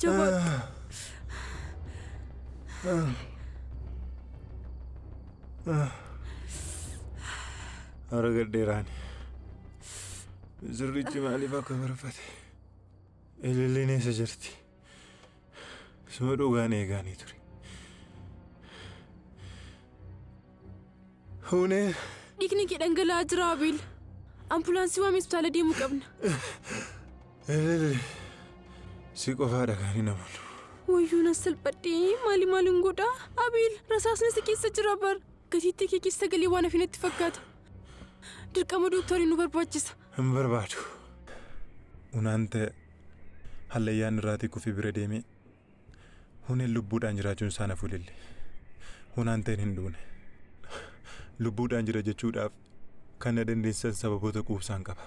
Jabaadhu. Argadheeraani. Sirrichi maaliif akka barfate? Ililliin eessa jirti? Suma dhugaan eegaanii ture. Hunee. Dhiigni kee dhangala'aa jira Abeel. Ambulaansii waamee hospitaala deemuu qabna. Ililli. Si qofaadha kan hin amanu. Wayyuu nan salphadhee maali maaliin godhaa? Abeel rasaasni si keessa jira bar. Gatiittii kee keessa sagalee waan hafe natti fakkaata. Dirqama dooktarii nu barbaachisa. Hin barbaadu. Unaan ta'e hallayyaan irraatii kufii bira deemee huneen lubbuudhaan jiraachuun isaa naaf ililli. Hunaan ta'een hin duune. Lubbuudhaan jira jechuudhaaf kan na dandeessisan sababoota quubsaan qaba.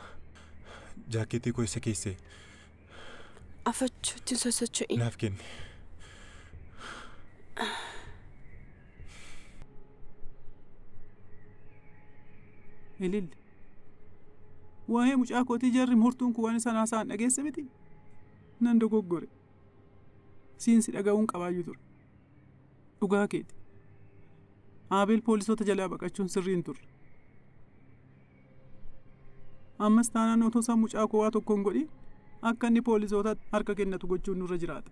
Jaakkeettii koo isa keessee. Afachuu ittiin sosocho'in. Naaf kenni. Ililli. Waa'ee mucaa kootii jarri murtuun kun waan isaan haasa'an dhageesse miti? Nan dogoggore. Siin si dhaga'uun qabaayyuu ture. Dhugaa keeti. Abeel poolisoota jalaa baqachuun sirrii hin turre. Ammas taanaan otoo isaan mucaa koo waa tokko hin godhin akka inni poolisootatti harka kennatu gochuun nurra jiraata.